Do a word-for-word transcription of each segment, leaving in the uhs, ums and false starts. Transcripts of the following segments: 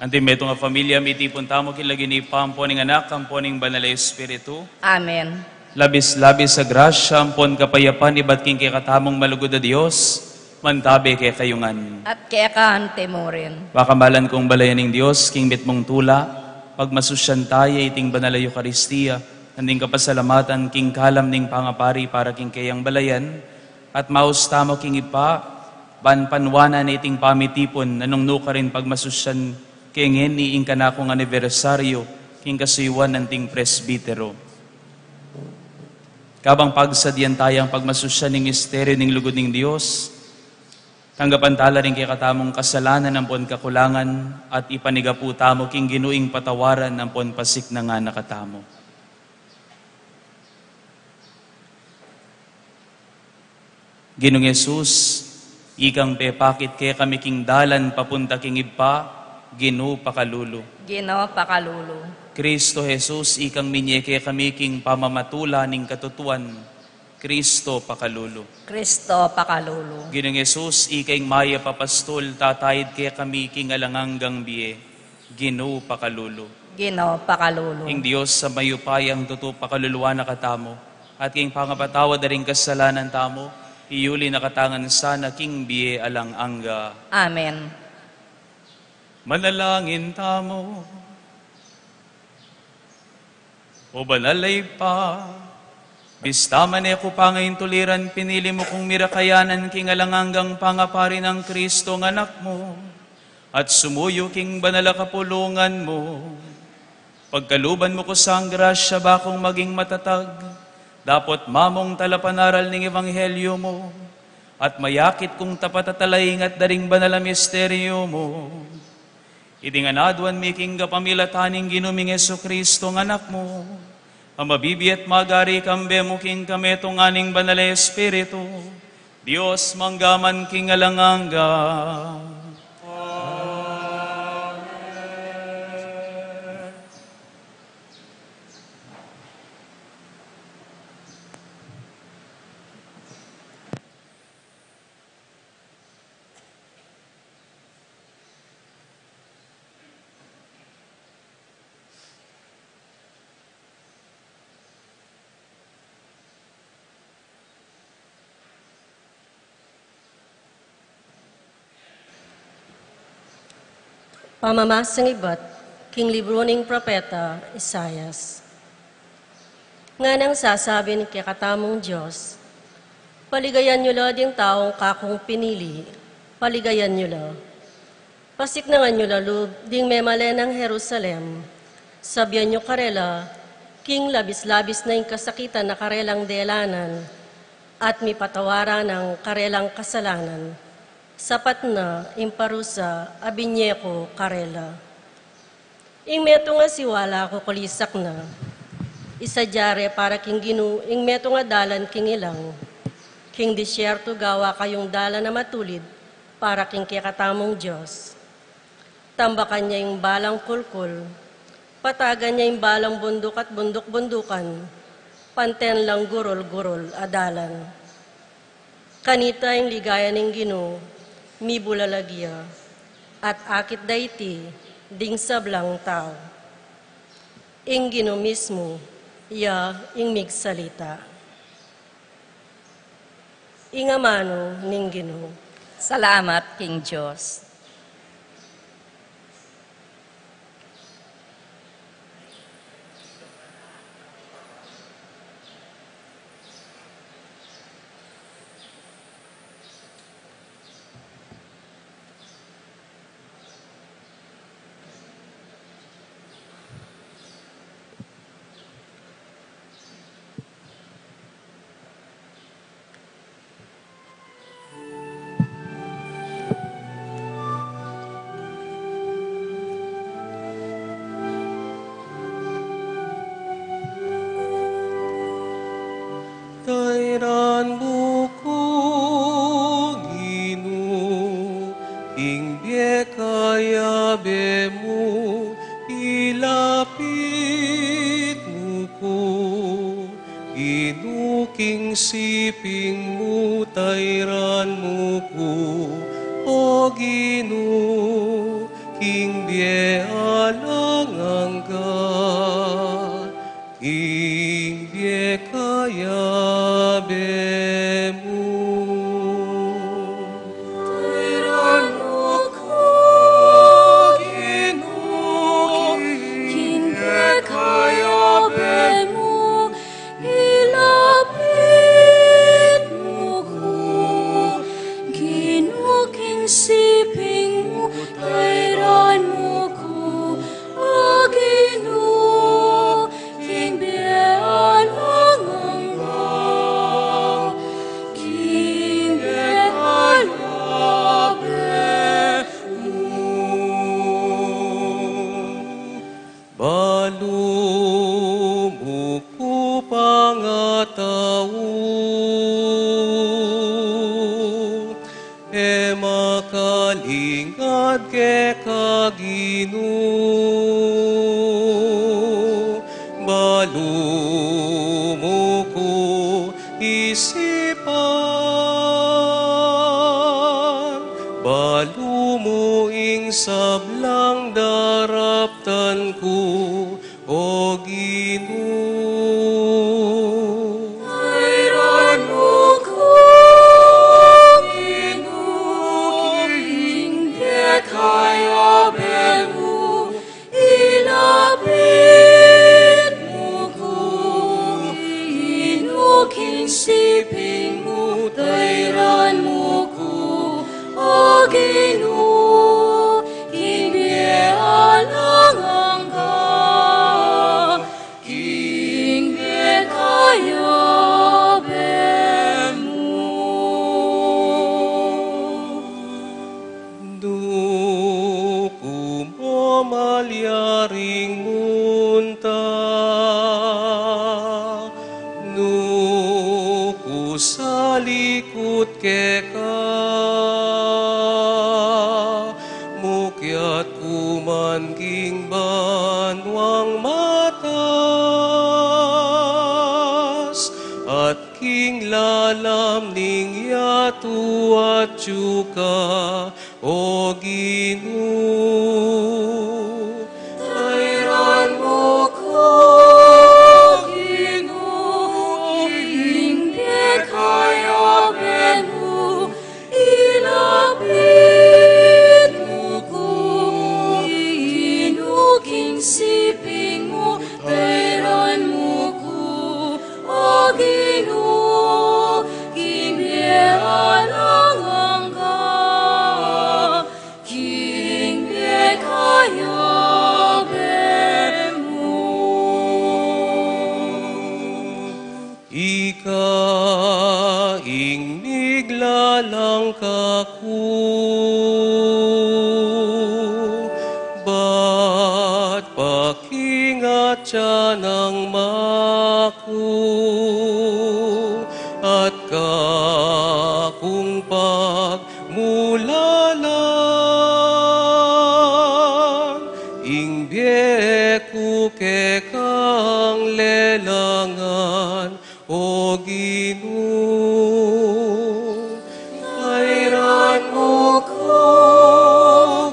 Anti metung a familia, mitipun tamu king lagyu ning Ibpa, ampo ning Anak, ampo ning Banal a Espiritu. Amen. Labis-labis a grasya ampon kapayapan ibat king kekatamung malugud a Dios, mantabe kekayu ngan. At keka anti mu rin. Pakamalan kung balayan ning Dios, king mitmung tula, pagmasusyan taya iting banal a Eukaristia, nanding kapasalamatan king kalam ning pangapari para king keyang balayan, at maus tamu king Ibpa, ban panuanan iting pamitipun, nung nukarin pagmasusyan ke ngeni ing kanakung anibersaryu, king kasuyuan nang ting presbitero. Kabang pagsadyan tayang pagmasusyan ning misteryu ning lugud ning Dios, tanggapan tala ring kekatamung kasalanan ampon kakulangan, at ipanigapu tamu king Ginu ing patawaran ampon pasiknangan na katamu. Ginung Jesus, ikang pepakit kekami king dalan papunta king Ibpa, Ginu pakalulu. Ginu pakalulu. Kristo Jesus, ikang minye kekami king pamamatula ning katutuan, Kristo pakalulu. Kristo pakalulu. Ginung Jesus, ika ing mayap a pastul, tatayid kekami king alang anggang bie, Ginu pakalulu. Ginu pakalulu. Ing Dios a mayupayang tutu pakaluluan na katamu, at king pangapatawad da ring kasalanan tamu, iyuli na katamu ngan sana king bie alang angga. Amen. Manalangin tamu. O banal a Ibpa, bista man e ku pa ngeni tuliran, pinili mu kung mirakayanan king alang anggang pangapari nang Kristong Anak mu, at sumuyu king banal a kapulungan mu. Pagkaluban mu ku sang grasya ba kung maging matatag dapot mamung talapanaral ning ebanghelyu mu, at mayakit kung tapat at alaingat da ring banal a misteryu mu. Iti ngan aduan mi king kapamilatan ning Ginu ming Jesucristo nga Anak mu, a mabibie at magari kambe mu king kametungan ning Banal a Espiritu, Dios mangga man king alang angga. Amen. Pamamasang ibat king libru ning propeta Isaias. Nganang sasabi ning kekatamung Dios, paligayan yu la ding taung kakung pinili, paligayan yu la. Pasiknangan yu la lub ding memalen nang Jerusalem, sabian yu karela, king labis-labis na ing kasakitan na karelang delanan, at mipatawaran nang karelang kasalanan. Sapat na ing parusa a binye ku karela. Ing metung a siwala kukulisak na. Isadya re para king Ginu ing metung a dalan king ilang. King disyertu gawa kayung dalan a matulid para king kekatamung Dios. Tambakan ya ing balang kulkul, patagan ya ing balang bunduk at bunduk-bundukan, panten lang gurul-gurul a dalan. Kanita ing ligaya ning Ginu mibulalag ya, at akit da iti ding sablang tau. Ing Ginu mismu ya ing migsalita. Ing amanu ning Ginu. Salamat king Dios. Tairan mu ku, Ginu, king bie kayabe mu, ilapit mu ku, Ginu, king siping mu, tairan mu ku, O Ginu, king bie alang angga, king bie kayabe mu. Tayran mu ku, Ginu, king bie kayabe mu, ilapit mu ku, Ginu, king siping mu, tayran mu ku, O Ginu, king bie alang angga, king bie kayabe mu. Balu mu ku pangatau, e makalingad keka, Ginu, balu mu ku isipan, balu mu ing sablang daraptan ku, O Ginu. Tayran mu ku, Ginu, king bie kayabe mu, ilapit mu ku, Ginu, king siping mu, tayran mu ku, O Ginu, king bie alang angga, king bie kayabe mu. Nu ku mo malyaring munta, nu ku salikut keka, mukyat ku man king banuang matas, at king lalam ning yatu atyu ka, O Ginu. Tayran mu ku, Ginu, king bie kayabe mu, ilapit mu ku, Ginu, king siping mu, tayran mu ku, O Ginu, king bie alang angga, king bie kayabe mu. Ika ing miglalang kaku, bat pakingat ya nang maku, at kakung pagmulalan, ing bie ku kekang lelangan, O Ginu. Tayran mu ku,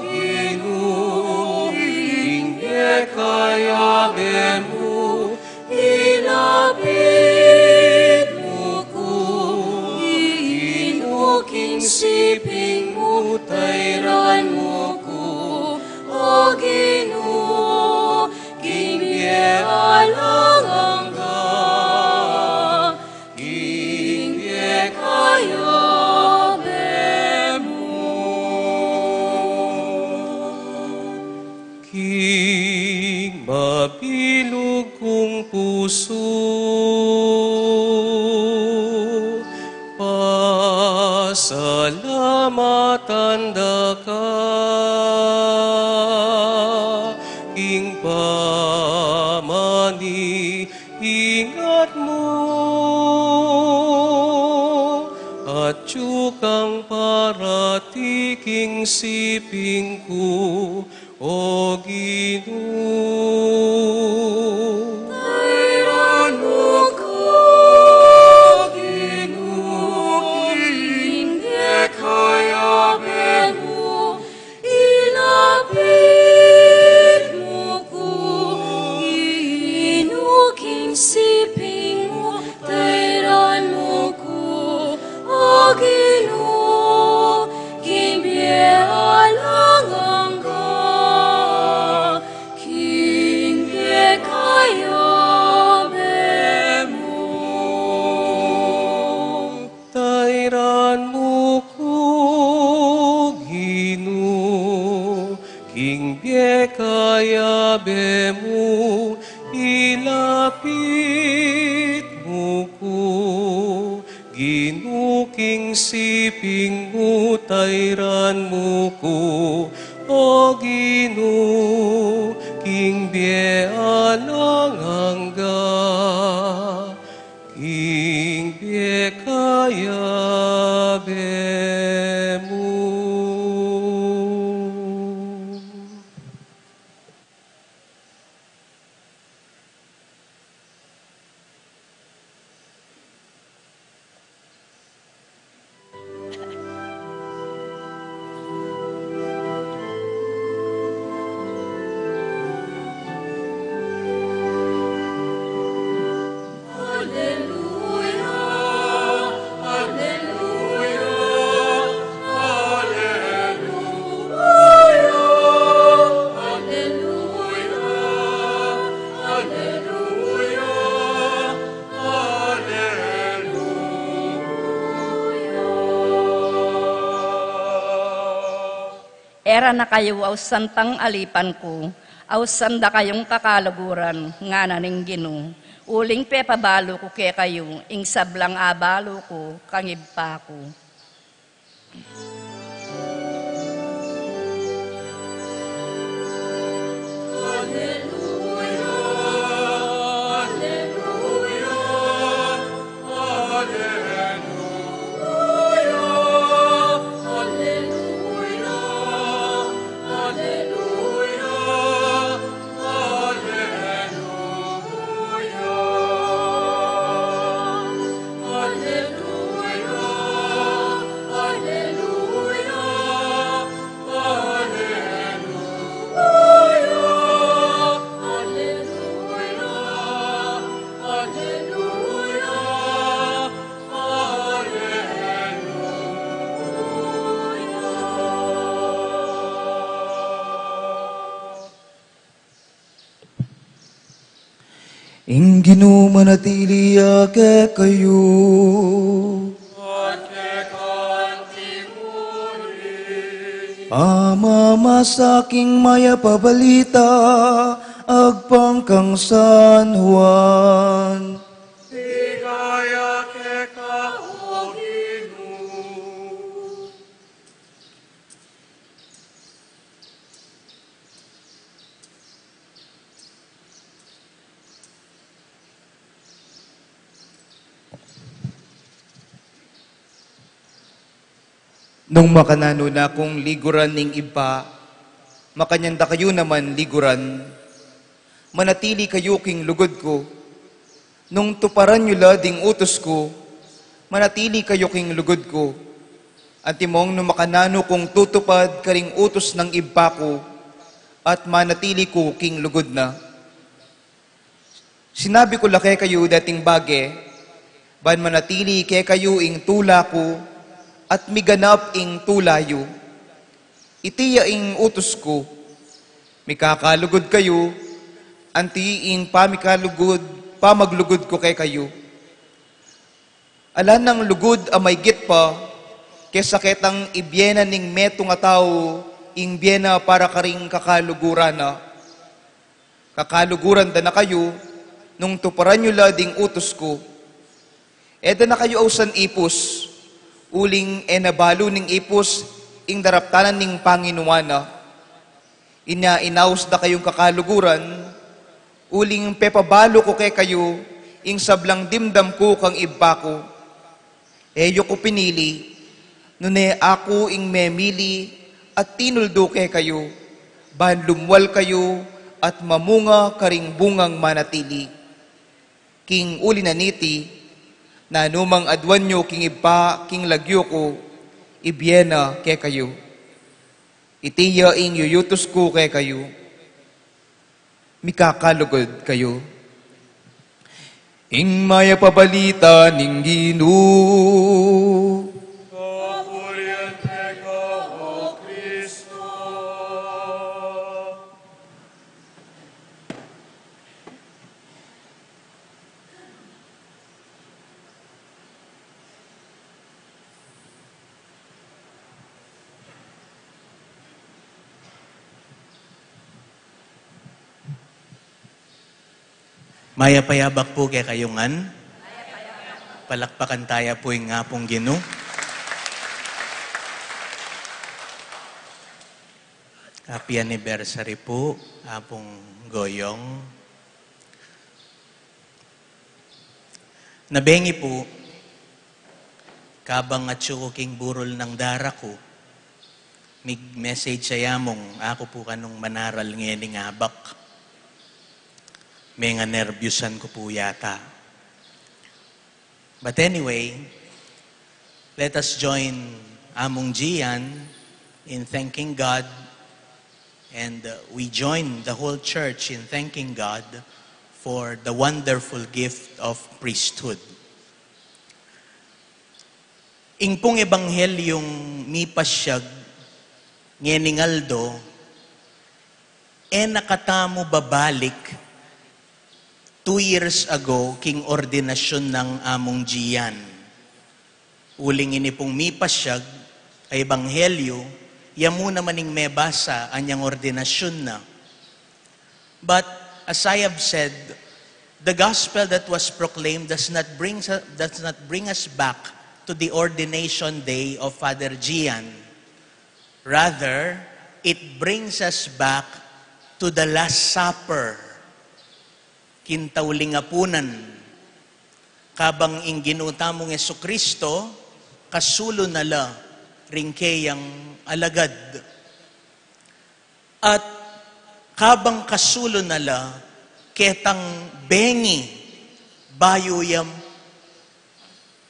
Ginu, ing bie kayabe mu, ilapit mu ku, Ginu, king siping mu, tayran mu ku, O Ginu, king bie alang angga, king bie kayabe mu. King mabilug kung pusu, pasalamatan da ka, king pamani ingat mu, atyu kang parati king siping ku, O Ginu. Tayran mu ku, Ginu, king bie kayabe mu, ilapit Kayabe mu, ilapit mu ku, Ginu, king siping mu, tairan mu ku, O Ginu, king bie alang angga, king bie kayabe mu. Era na kayu, ausan tang alipan ku, ausan da kayung kakaluguran, ngana ning Ginu, uling pepabalu ku kekayu ing sablang abalu ku kang Ibpa ku. Ing Ginu manatili ya kekayu. At keka mu rin. Pamamasa king Mayap a Balita agpang kang San Juan. Ligaya keka, O Ginu. Nung makananu na kung liguran ning Ibpa, makanyan da kayu naman liguran. Manatili kayu king lugud ku. Nung tuparan yu la ding utus ku, manatili kayu king lugud ku. Antimong nung makananu kung tutupad karing utus nang Ibpa ku, at manatili ku king lugud na. Sinabi ku la kekayu deting bage, ban manatili kekayu ing tula ku, at miganap ing tula yu. Iti ya ing utus ku, mikakalugud kayu, anti ing pamikalugud, pamaglugud ku kekayu. Ala nang lugud a maigit pa kesa ketang ibie na ning metung a tau ing bie na para karing kakaluguran na. Kakaluguran da na kayu nung tuparan yu la ding utus ku. E da na kayu ausan ipus, uling e na balu ning ipus ing daraptanan ning panginuan na. Inya inaus da kayung kakaluguran, uling pepabalu ku kekayu ing sablang dimdam ku kang Ibpa ku. E yu ku pinili, nune aku ing memili at tinuldu kekayu, ban lumwal kayu at mamunga karing bungang manatili. King uli na niti, nanumang aduan yu king Ibpa king lagyu ku, ibie na kekayu. Iti ya ing yuyutus ku kekayu. Mikakalugud kayu. Ing Mayap a Balita ning Ginu. Kapurian keka, O Kristo. Mayap a abak pu kekayu ngan. Palakpakan taya pu ing Apung Ginu. Happy anniversary pu, Apung Goyong. Nabengi pu, kabang atyu ku king burol nang dara ku, mig-message ya mung aku pu kanung manaral ngening abak. Menganerbyusan ku pu yata. But anyway, let us join Among Gian in thanking God, and uh, we join the whole church in thanking God for the wonderful gift of priesthood. Ing pung ebanghelyung mipasyag ngening aldo, e na katamu babalik two years ago king ordinasyun nang Among Gian. Uling ini pung mipasyag a ebanghelyu, ya mu naman ing mebasa anyang ordinasyun na. But as I have said, the gospel that was proclaimed does not bring, does not bring us back to the ordination day of Father Gian. Rather, it brings us back to the Last Supper, kintauling apunan, kabang ing Ginu tamung Jesucristo, kasulu na la ring keyang alagad. At kabang kasulu na la, ketang bengi, bayu yang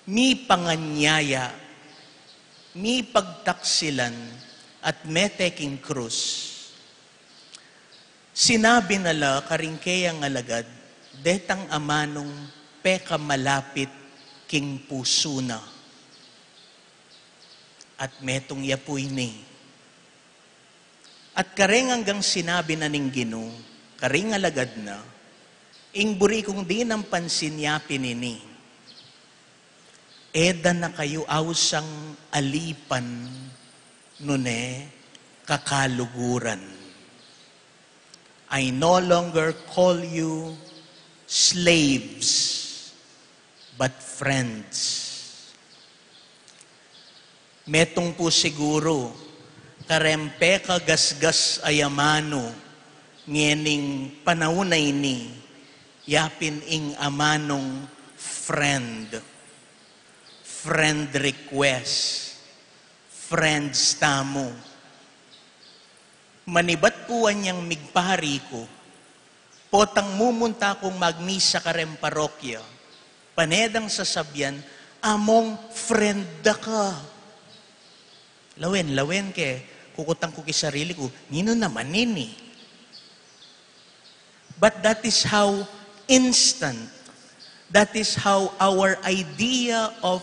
mipanganyaya, mipagtaksilan, at mete king krus. Sinabi na la karing keyang alagad, detang amanung pekamalapit king pusu na. At metung ya pu ini. At kareng anggang sinabi na ning Ginu karing alagad na, ing buri kung dinan pansin ya pin ini, e da na kayu ausang alipan nune kakaluguran. I no longer call you slaves, but friends. Metung pu siguru kareng pekagasgas a amanu ngening panaun a ini, yapin ing amanung friend, friend request, friends tamu. Manibat pu anyang migpari ku, potang mumunta kung magmisa kareng parokya, pane dang sasabian, "Among friend da ka." Lawen, lawen ke, kukutang ku ki sarili ku, "Ninu naman ini?" But that is how instant, that is how our idea of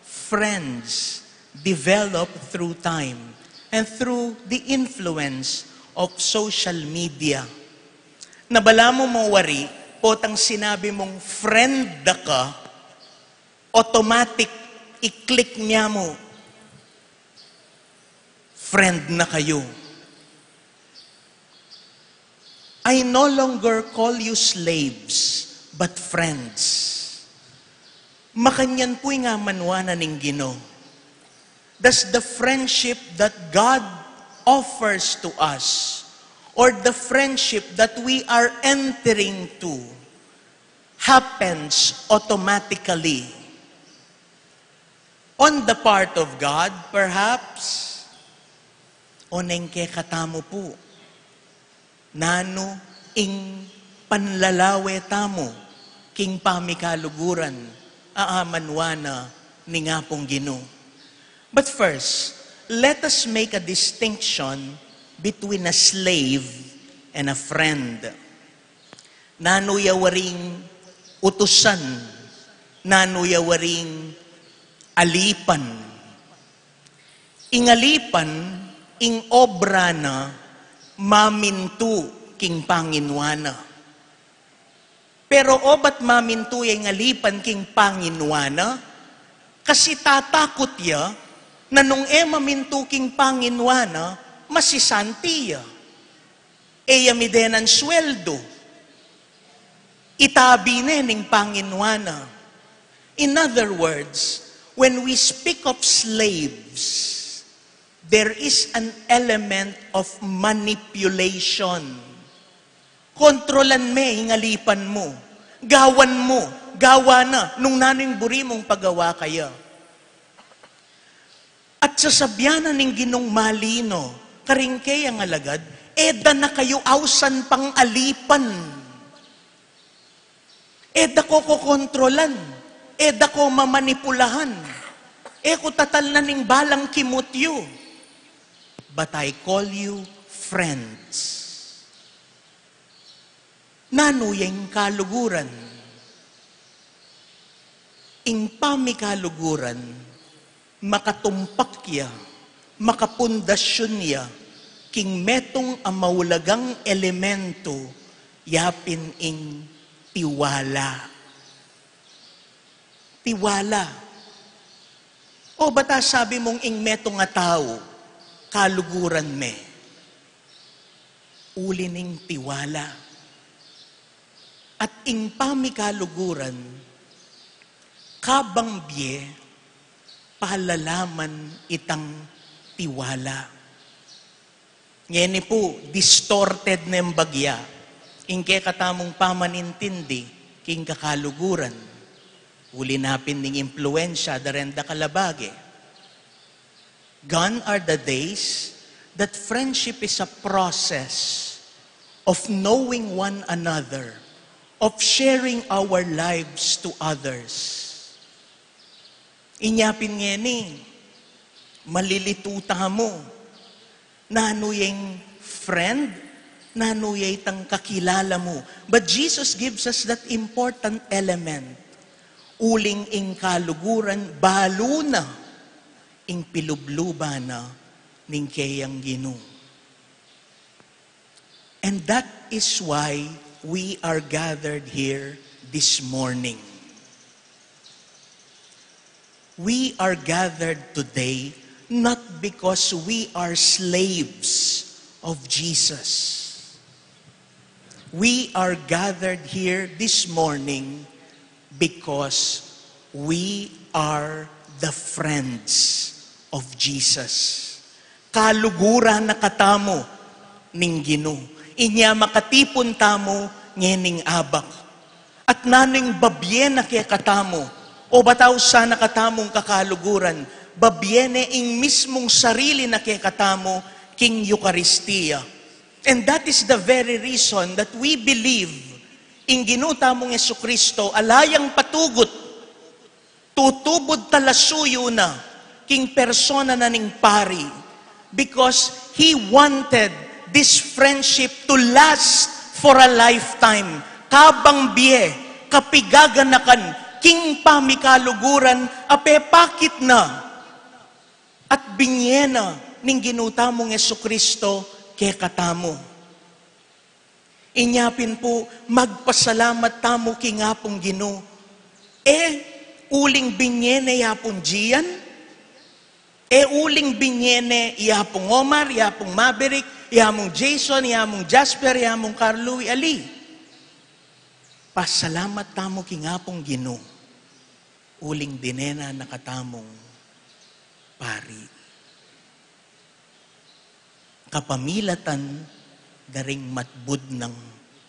friends develop through time and through the influence of social media. Na balamu mo wari, potang sinabi mung friend da ka, automatic, i-click ne mu, friend na kayu. I no longer call you slaves, but friends. Makanyan pu ing amanuan na ning Ginu. Does the friendship that God offers to us, or the friendship that we are entering to, happens automatically? On the part of God, perhaps, o neng kekatamu pu? Nanu ing panlalawe tamu king pamikaluguran a amanuan na ning Apung Ginu? But first, let us make a distinction between a slave and a friend. Nanu ya waring utusan, nanu ya waring alipan. Ing alipan, ing obra na mamintu king panginua na. Pero obat mamintu ya ing alipan king panginua na, kasi tatakut ya na nung e mamintu king panginua na, masisanti ya. E ya midenan sweldo. Itabi ne ning panginua na. In other words, when we speak of slaves, there is an element of manipulation. Kontrolan me ing alipan mu. Gawan mu, gawa na, nung nanu ing buri mung pagawa kaya. At sasabian na ning Ginung malino, karing keyang alagad, e da na kayu ausan pang alipan. E da ko kokontrolan, e da ko mamanipulahan, e ku tatalnan ing balang kimut yu. But I call you friends. Nanu ya ing kaluguran? Ing pamikaluguran, makatumpak ya, makapundasyun ya, king metung a maulagang elemento, yapin ing tiwala. Tiwala. O bata sabi mung ing metung a tau, kaluguran me. Uli ning tiwala. At ing pamikaluguran, kabang bie, palalaman itang tiwala. Ngeni pu, distorted neng bagya ing kekatamung pamanintindi king kakaluguran. Uli na pin ning impluensya da reng dakal a bage. Gone are the days that friendship is a process of knowing one another, of sharing our lives to others. Inya pin ngeni, malilitu tamu. Nanu yang friend, nanu ya itang kakilala mu. But Jesus gives us that important element. Uling ing kaluguran, balu na ing pilubluban na ning keyang Ginu. And that is why we are gathered here this morning. We are gathered today not because we are slaves of Jesus. We are gathered here this morning because we are the friends of Jesus. Kaluguran na katamu ning Ginu. Inya makatipun tamu ngening abak. At nanu ing babie na kekatamu, o bata usa na katamung kakaluguran, babie ne ing mismung sarili na kekatamu king Eukaristia. And that is the very reason that we believe ing Ginu tamung Jesucristo ala yang patugut, tutubud talasuyu na king persona na ning pari, because he wanted this friendship to last for a lifetime. Kabang bie, kapigaganakan, king pamikaluguran a pepakit na at binie na ning Ginu tamung Jesucristo kekatamu. Inya pin pu, magpasalamat tamu king Apung Ginu. E uling binie ne i Apung Gian, e uling binie ne i Apung Omar, i Apung Maverick, i Amung Jason, i Amung Jasper, i Amung Carlo, i Ali. Pasalamat tamu king Apung Ginu uling binena na katamung pari kapamilatan da ring matbud nang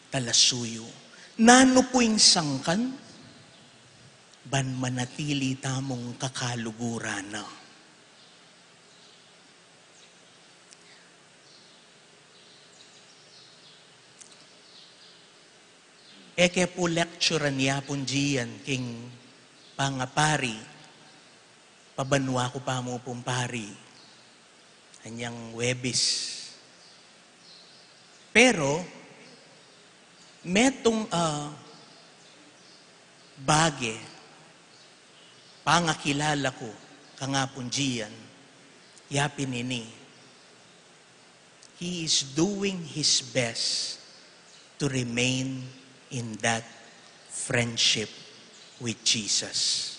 talasuyu. Nanu pu ing sangkan? Ban manatili tamung kakaluguran na. E ke pu lecture-an i Apung Gian king pangapari, pabanua ku pa mu pung pari anyang Huwebes. Pero metung a bage, pangakilala ku kang Apung Gian, yapin ini, he is doing his best to remain in that friendship with Jesus.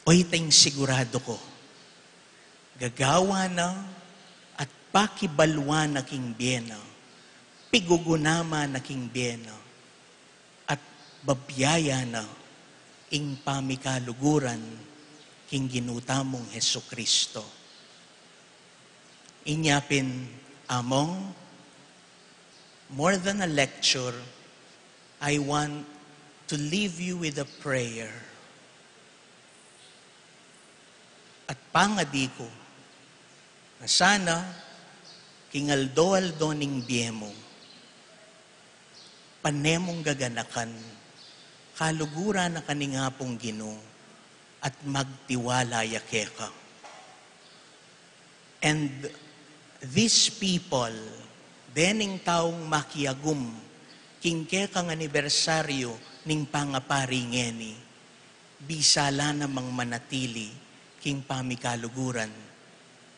O, ita ing sigurado ku, gagawa na at pakibalua na king bie na Pigugunaman na king bie na at babiayan na ing pamikaluguran king Ginu tamung Jesucristo. Inya pin, Among, more than a lecture, I want to leave you with a prayer. At pangadi ku, na sana, king aldo-aldo ning bie mu, pane mung gaganakan, kaluguran na ka ning Apung Ginu, at magtiwala ya keka. And these people, dening taung makiagum king kekang anibersaryu ning pangapari ngeni, bisa la namang manatili king pamikaluguran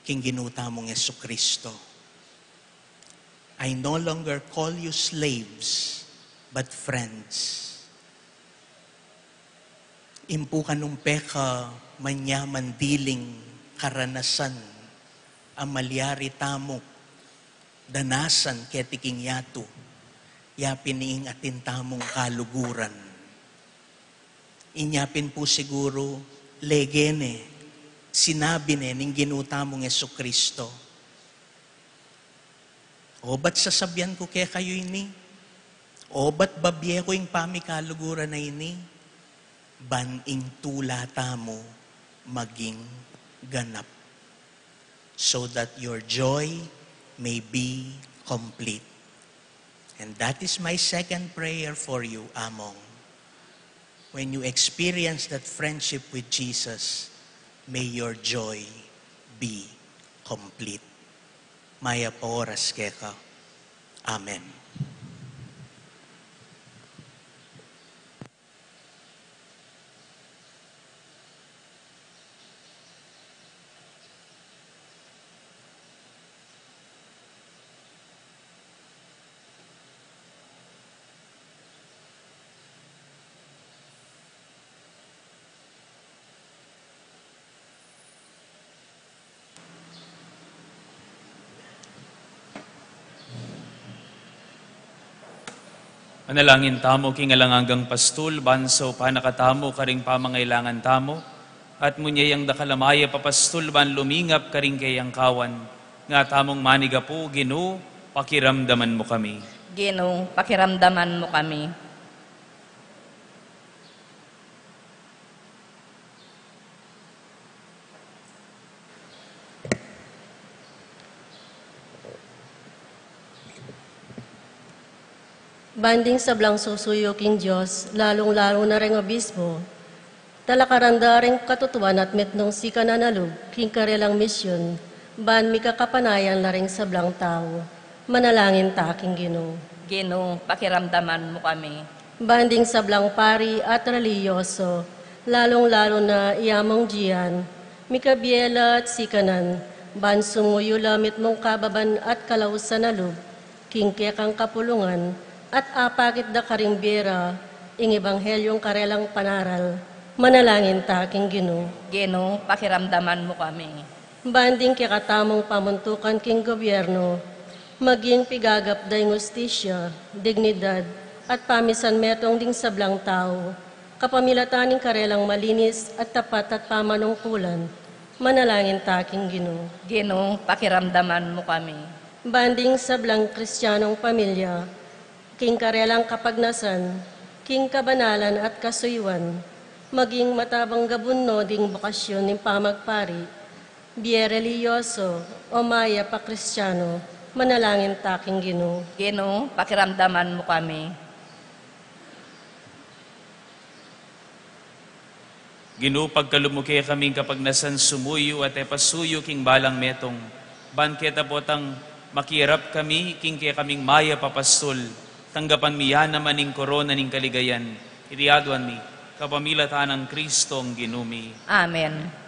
king Ginu tamung Jesucristo. I no longer call you slaves, but friends. Impukan nung peka manyaman diling karanasan a malyari tamung danasan keti king yatu, ya pin ing atin tamung kaluguran. Inya pin pu siguru, lege ne, sinabi ne ning Ginu tamung Jesucristo, Obat sasabian ku kekayu ini, obat babie ku ing pamikaluguran a ini, ban ing tula tamu maging ganap, so that your joy may be complete. And that is my second prayer for you, Among. When you experience that friendship with Jesus, may your joy be complete. Mayap a oras keka. Amen. Manalangin tamu king alang anggang pastul, ban saupan na katamu karing pamangailangan tamu, at munye yang dakal a mayap a pastul ban lumingap karing keyang kawan, nga tamung manigapu, Ginu, pakiramdaman mu kami. Ginu, pakiramdaman mu kami. Ban ding sablang susuyu king Dios, lalung-lalu na reng obispo, talakaranda reng katutuan at mitmung sikanan a lub king karelang misyun, ban mikakapanayan la ring sablang tau. Manalangin ta king Ginu. Ginu, pakiramdaman mu kami. Ban ding sablang pari at relihiyoso, lalung-lalu na i Among Gian, mikabie la at sikanan, ban sumuyu la mitmung kababan at kalausan a lub king kekang kapulungan, at apakit da karing bie ra ing ebanghelyung karelang panaral. Manalangin ta king Ginu. Ginu, pakiramdaman mu kami. Ban ding kekatamung pamuntukan king gobyerno, maging pigagap da ing hustisya, dignidad, at pamisan metung ding sablang tau, kapamilatan ning karelang malinis at tapat at pamanungkulan. Manalangin ta king Ginu. Ginu, pakiramdaman mu kami. Ban ding sablang Kristianong pamilya, king karelang kapagnasan, king kabanalan at kasuyuan, maging matabang gabunno ding bokasyon ning pamagpari, bie relihiyoso, o mayap a Kristiano, manalangin ta king Ginu. Ginu, pakiramdaman mu kami. Ginu, pagkalub mu kekaming kapagnasan sumuyu at e pasuyu king balang metung, ban keta potang makirap kami king kekaming mayap a pastul, tanggapan mi ya naman ing korona ning kaligayan. Iti aduan mi, kapamilatan nang Kristong Ginu mi. Amen.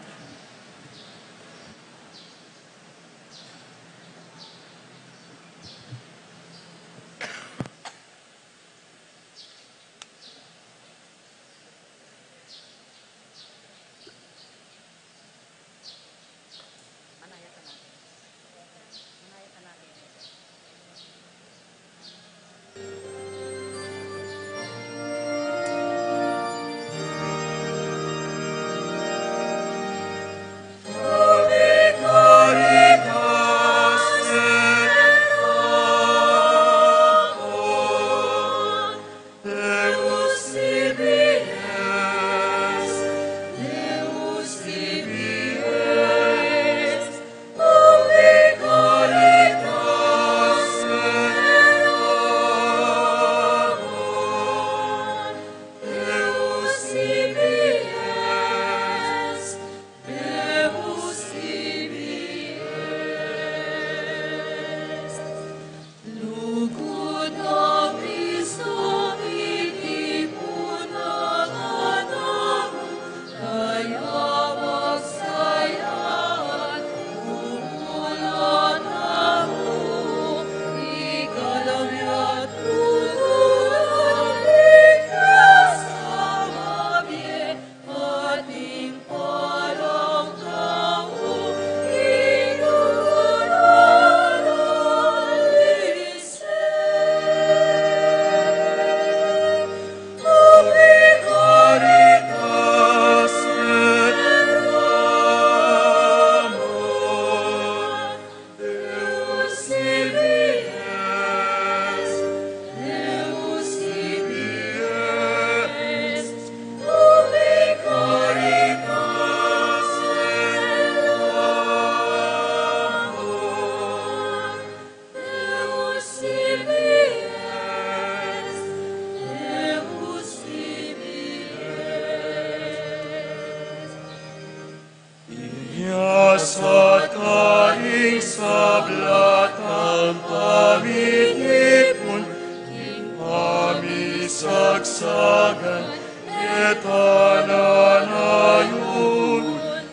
Ing sabla tang pamitipun, king pamisagsagan, keta na nayun,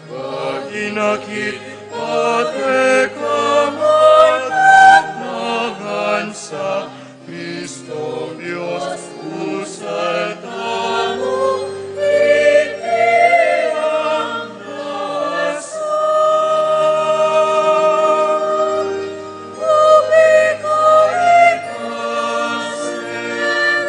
pag-inakit, pate kamatag na ngan sa Kristo Dios, pusal tamu, iti ang dasal. Ubi ka ika, Señor.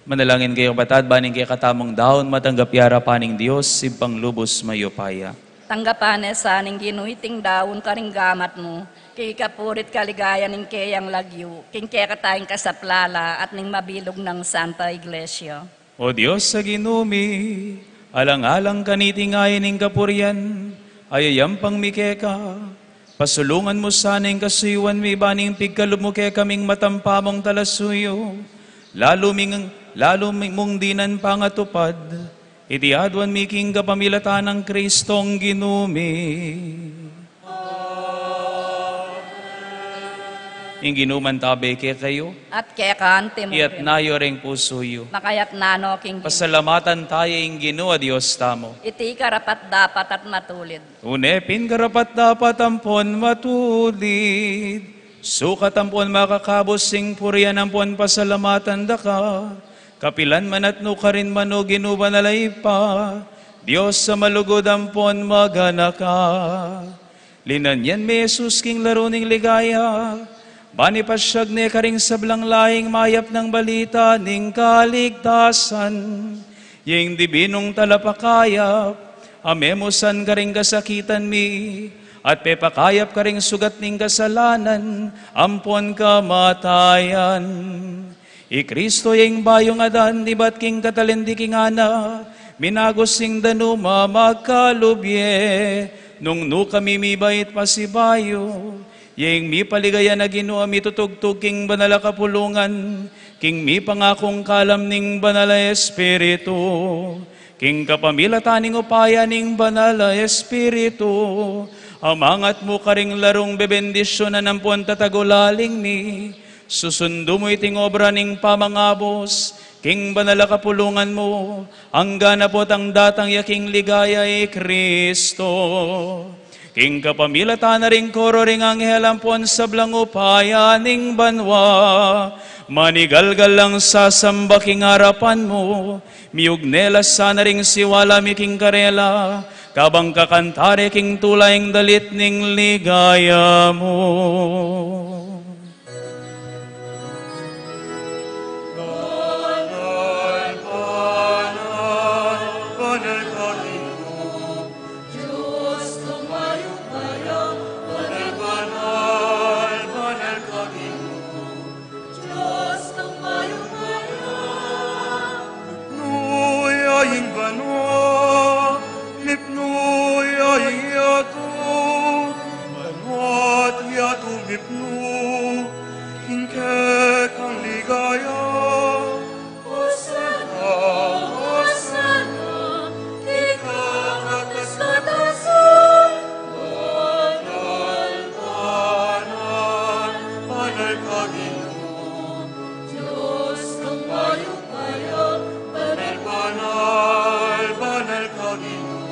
Manalangin kayu, kapatad, ban ing kekatamung daun matanggap ya arapan ning Dios, Ibpang lubus mayupaya. Tanggapan na sa ning Ginu iting daun karing gamat mu, king ikapuri't kaligayan ning keyang lagyu, king kekatang kasaplalan at ning mabilug nang Santa Iglesia. O Dios a Ginu mi, alang-alang kaniting ain ning kapurian a yayampang mi keka, pasulungan mu sana ing kasuyuan mi ban ing pigkalub mu kekaming matampamung talasuyu, lalu ming, lalu mi-, mung dinan pangatupad iti aduan mi king kapamilatan nang Kristong Ginu mi. Ing Ginu mantabe kekayu. At keka mu rin. Iyatas yu ring pusu yu. Makayatas no king Ginu. Pasalamatan taya ing Ginu a Dios tamu. Iti karapat-dapat at matulid. Une pin karapat-dapat ampon matulid. Sukat ampon makakabus ing purian ampon pasalamatan da ka, kapilan man at nukarin man, o Ginu banal a Ibpa, Dios a malugud ampon maganaka. Linanyan mi i Jesus king laru ning ligaya, ban ipasyag ne karing sablang lahi ing mayap nang balita ning kaligtasan. Ing dibinung talapakayap, a memusan karing kasakitan mi, at pepakayap karing sugat ning kasalanan ampon kamatayan. I Kristo ya ing bayung adan, ibat king katalinging ana, minagus ing danum a magkalub ye, nung nu kami mibait pasibayu, ya ing mipaligaya na Ginu a mitutugtug king banal a kapulungan, king mipangakung kalam ning Banal a Espiritu, king kapamilatan ning upaya ning Banal a Espiritu, amangat mu karing larung bebendisyunan ampon tatagulaling mi, susundu mu iting obra ning pamangabus, king banal a kapulungan mu, anggang apo tang datang ya king ligaya i Kristo. King kapamilatan na ring koro ring anghel ampon sablang upaya ning banua, manigalgal lang sasamba king arapan mu, miugne la sana ring siwala mi king karela, kabang kakanta re king tula ing dalit ning ligaya mu. Banal, banal, banal ka Ginu, Dios king mayupaya, banal, banal, banal ka Ginu, Dios king mayupaya. Mipnu ya ing banua, mipnu ya ing yatu, banua't yatu mipnu, ing kekang ligaya. Hosana, Hosana, king kakatas-katasan. Banal, banal, banal ka Ginu, Dios king mayupaya, banal, banal, banal ka Ginu,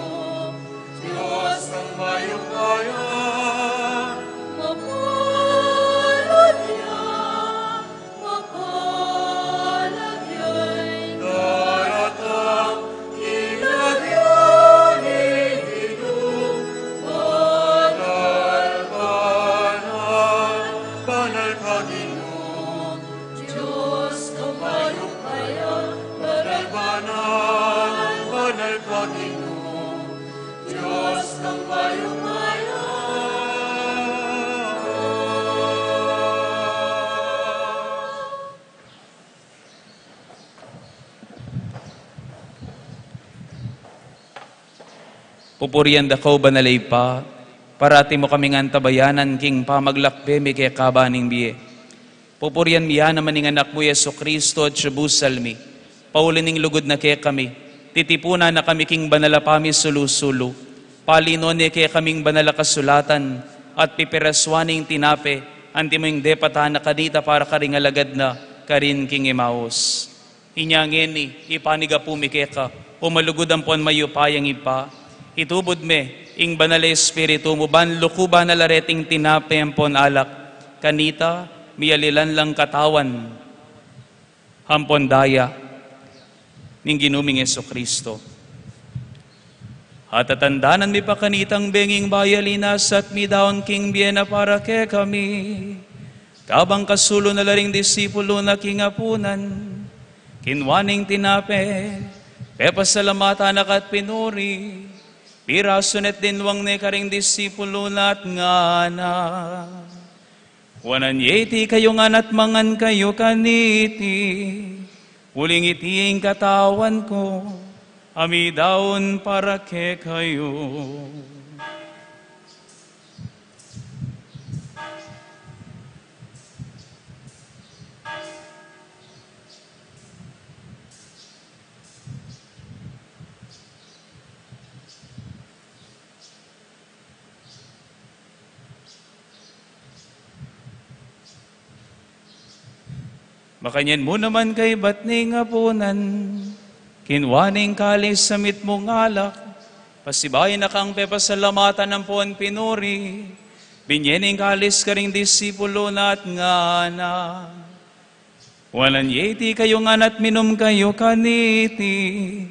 Dios king mayupaya. Mapalad ya, mapalad ya ing daratang king lagyu ning Ginu. Banal, banal, banal ka Ginu, Dios king mayupaya, banal, banal, banal ka Ginu, Dios king mayupaya. Pupurian da ka, O Banal a Ibpa, parati mu kaming antabayanan king pamaglakbe mi keka ban ning bie. Pupurian mi ya naman ing Anak mu, Jesucristo, at siyubusal mi, pauli ning lugud na kekami, titipunan na kami king banal a pamisulu-sulu. Palinuan ne kekaming banal a kasulatan, at pipirasuan ne ing tinape, anti mu ing depatan na kanita para karing alagad na, karin king Emaus. Inya ngeni, ipanigapu mi keka, O malugud ampon mayupayang Ibpa, itubud me ing Banal a Espiritu mu ban lukuban na la reting tinape ampon alak, kanita, mialilan lang katawan ampon daya ning Ginu ming Jesucristo. At tatandanan mi pa kanitang benging bayalinas at midaun king bie na para kekami. Kabang kasulu na la ring disipulu na king apunan, kinua ne ing tinape, pepasalamatan na ka at pinuri, pirasu ne at dinwang ne karing disipulu na at ngana: Wanan ye iti kayu ngan at mangan kayu kaniti, uling iti ing katawan ku, a midaun para kekayu. Makanyan mu naman kaibat ning apunan, kinua ne ing kalis a mitmung alak, pasibayu na kang pepasalamatan ampon pinuri, binie ne ing kalis karing disipulu na at ngana: Wanan ye iti kayu ngan at minum kayu kaniti,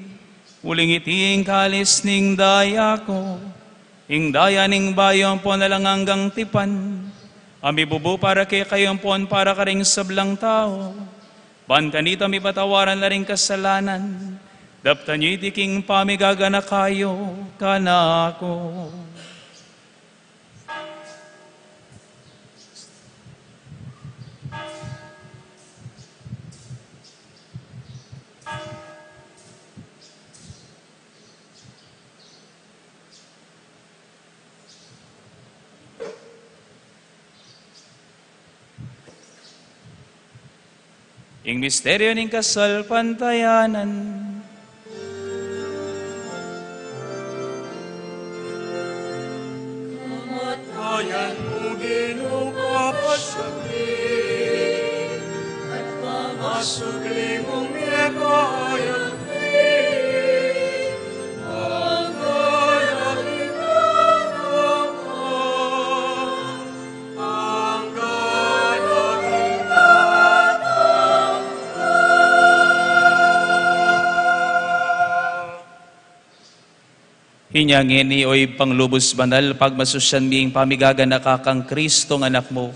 uling iti ing kalis ning daya ku, ing daya ning bayu ampon alang anggang tipan, a mibubu para kekayu ampon para karing sablang tau, ban kanita mipatawaran la ring kasalanan. Daptan yu iti king pamigaganaka yu kanaku. Ing misteryu ning kasalpantayanan. Kamatayan mu, Ginu, papasyag mi, at pangasubli mung mie payabe mi, anggang dakal na king katapan, anggang dakal na king katapan. Inya ngeni, o Ibpang lubus banal, pagmasusyan mi ing pamigaganaka kang Kristong Anak mu,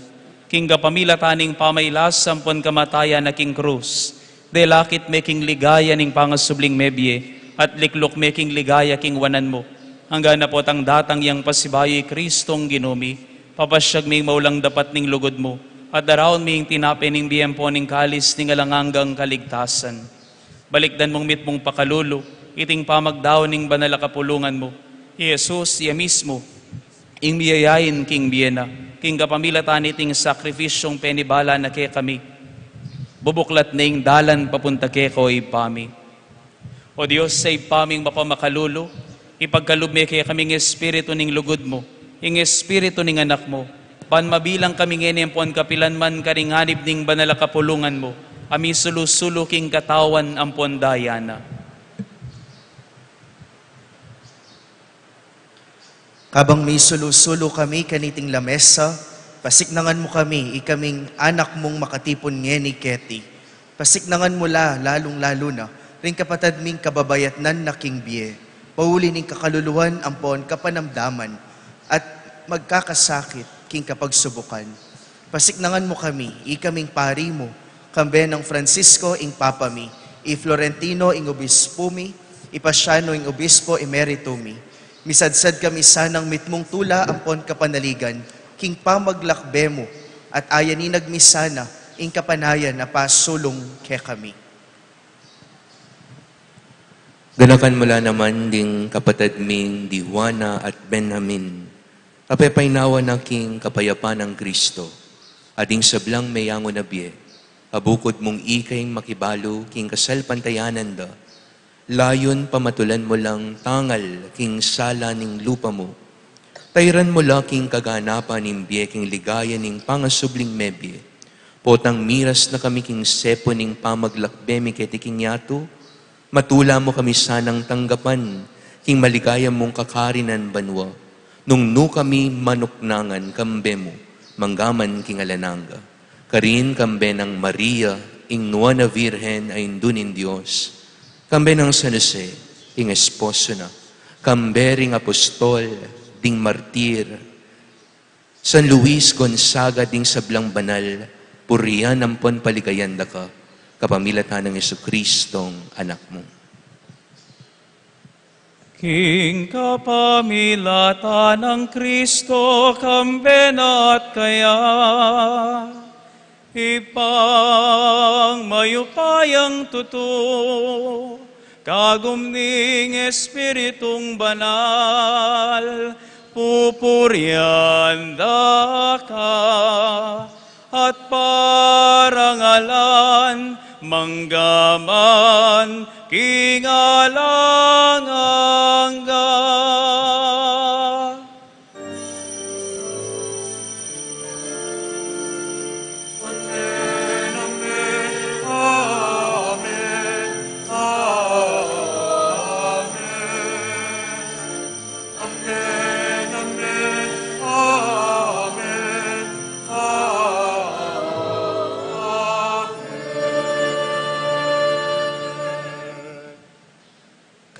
king kapamilatan ning pamailas ampon kamatayan na king krus, delakit me king ligaya ning pangasubling mebie, at likluk me king ligaya king wanan mu. Anggang na potang datang yang pasibayu i Kristong Ginu mi, papasyag ming maulang dapat ning lugud mu, at daraun mi ing tinape ning bie ampon ing kalis ning alang anggang kaligtasan. Balikdan mung mitmung pakalulu iting pamagdaun ning banal a kapulungan mu, i Jesus, iya mismu, ing miyayain king bie na, king kapamilatan niting sakripisyung penibala na kekami, bubuklat ne ing dalan papunta keka, o Ibpa mi. O Dios, sa Ibpa ming mapamakalulu, ipagkalub me kekami ing espiritu ning lugud mu, ing espiritu ning Anak mu, ban mabilang kami ngeni ampon kapilan man karing anib ning banal a kapulungan mu, a misulu-sulu king katawan ampon daya na. Kabang misulu-sulu kami kaniting lamesa, pasiknangan mu kami, ikaming anak mung makatipun ngeni keti. Pasiknangan mu la lalung-lalu na ring kapatad ming kababayatnan na king bie, pauli ning kakaluluan ampon kapanamdaman, at magkakasakit king kapagsubukan. Pasiknangan mu kami, ikaming pari mu, kambe nang Francisco ing Papa mi, i Florentino ing Obispo mi, i Pasiano ing Obispo Emerito mi. Misadsad kami sanang mitmung tula ampon kapanaligan king pamaglakbe mu, at ayaninag mi sana ing kapanayan a pasulung kekami. Ganakan mu la naman ding kapatad ming di Juana at Benjamin, a pepainawa na king kapayapan nang Kristo, at ding sablang meyangu na bie, a bukud mung ika ing makibalu king kasalpantayanan da, layun pamatulan mu lang tangal king sala ning lupa mu. Tairan mu la king kaganapan ning bie king ligaya ning pangasubling mebie. Potang miras na kami king sepu ning pamaglakbe mi keti king yatu, matula mu kami sanang tanggapan king maligaya mung kakarinan banua, nung nu kami manuknangan kambe mu, manggaman king alang angga. Karin kambe nang Maria, ing Nuan a Virgen a Indu ning Dios, kambe nang San Jose, ing esposo na, Kambe ring apostol, ding martir, San Luis Gonzaga, ding sablang banal, purian ampon paligayan da ka, kapamilatan nang Jesucristong Anak mu. King kapamilatan nang Kristo, kambe na at kaya, Ibpang mayupayang tutu, kagum ning Espiritung Banal, pupurian da ka at parangalan manggaman king alang angga.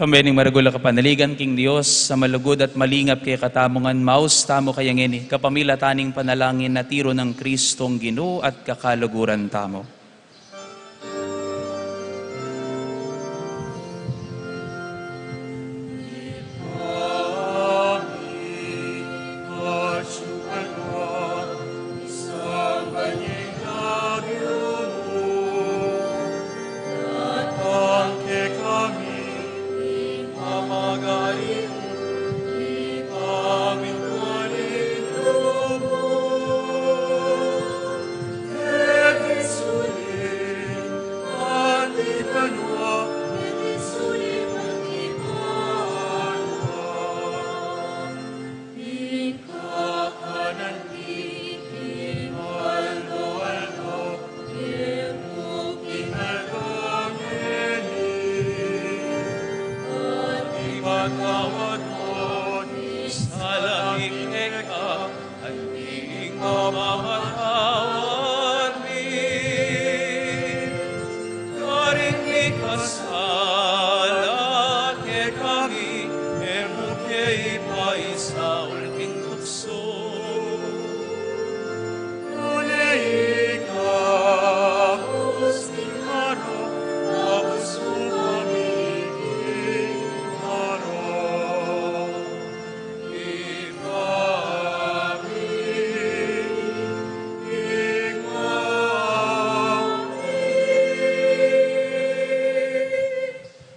Kambe ning maragul a kapanaligan king Dios a malugud at malingap kekatamu ngan, maus tamu kaya ngeni, kapamilatan ning panalangin a tiru nang Kristong Ginu at kakaluguran tamu. Karing mikasala kekami, e mu ke ipaisaul king tuksu, nune ikabus king marok, ikabus mu kami king marok.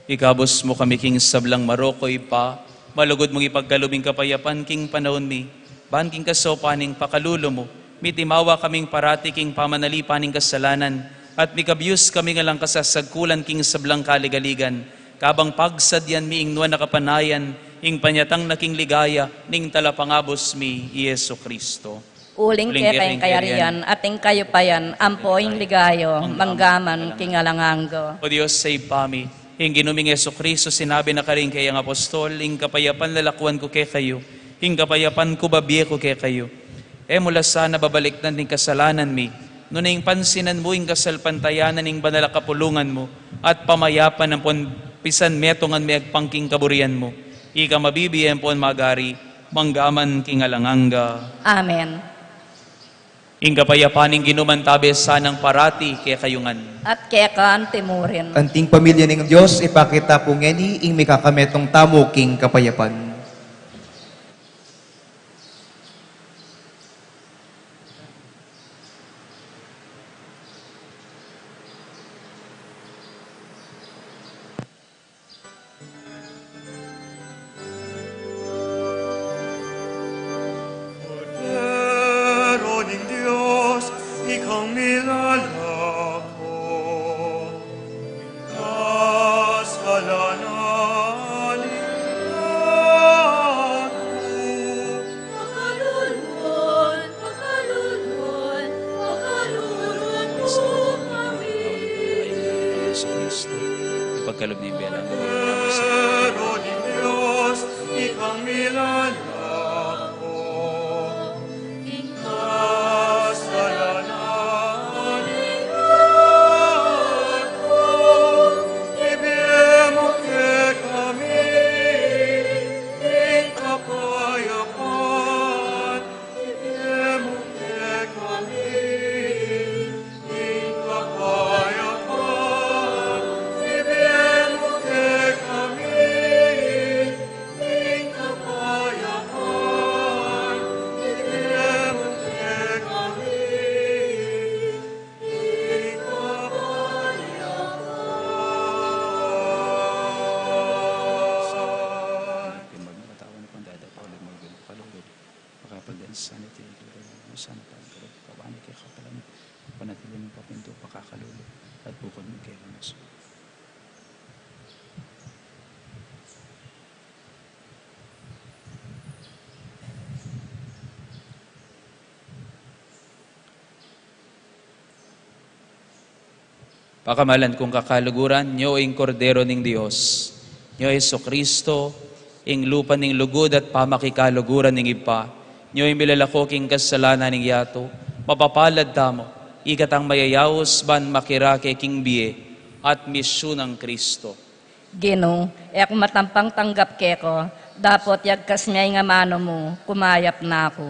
Ikabus mu kami king sablang marok, O Ibpa, malugud mung ipagkalub ing kapayapan king panaun mi, ban king kasaupan ning pakalulu mu, mitimawa kaming parati king pamanalipan ning kasalanan, at mikabyus kami ngan alang kasasagkulan king sablang kaligaligan, kabang pagsadyan mi ing nuan a kapanayan, ing panyatang na king ligaya ning Talapangabus mi, i Jesu-Cristo. Uling keka ing kayarian, at ing kayupayan, ampo ing ligaya, manggaman king alang angga. O Dios, Ibpa mi, ing Ginu ming Jesu-Cristo, sinabi na karing kayang apostol, ing kapayapan lalakwan ku kekayu, ing kapayapan ku babie ku kekayu. E mu la sana babalikdan ing kasalanan mi, nune ing pansinan mu ing kasalpantayanan ning banal a kapulungan mu, at pamayapan ampon pisanmetungan mi agpang king kaburian mu. Ika mabibie ampon magari, manggaman king alang angga. Amen. Ing kapayapan ning Ginu mantabe sanang parati kekayu ngan. At keka anti mu rin. Anting pamilya ning Dios, ipakit ta pu ngeni ing mikakametung tamu king kapayapan. Kordero ning Dios, ikang milalako king kasalanan ning Pakamalan kung kakaluguran, nyo ing Kordero ning Dios, nyo Jesucristo, ing lupa ning lugud at pamakikaluguran ning Ibpa, nyo ing milalako king kasalanan ning yatu, mapapalad tamu, ikatang mayayaus ban makirake king bie at misyu nang Cristo. Ginu, e ku matampang tanggap keko, dapot yagkas me ing amanu mu, kumayap na ku.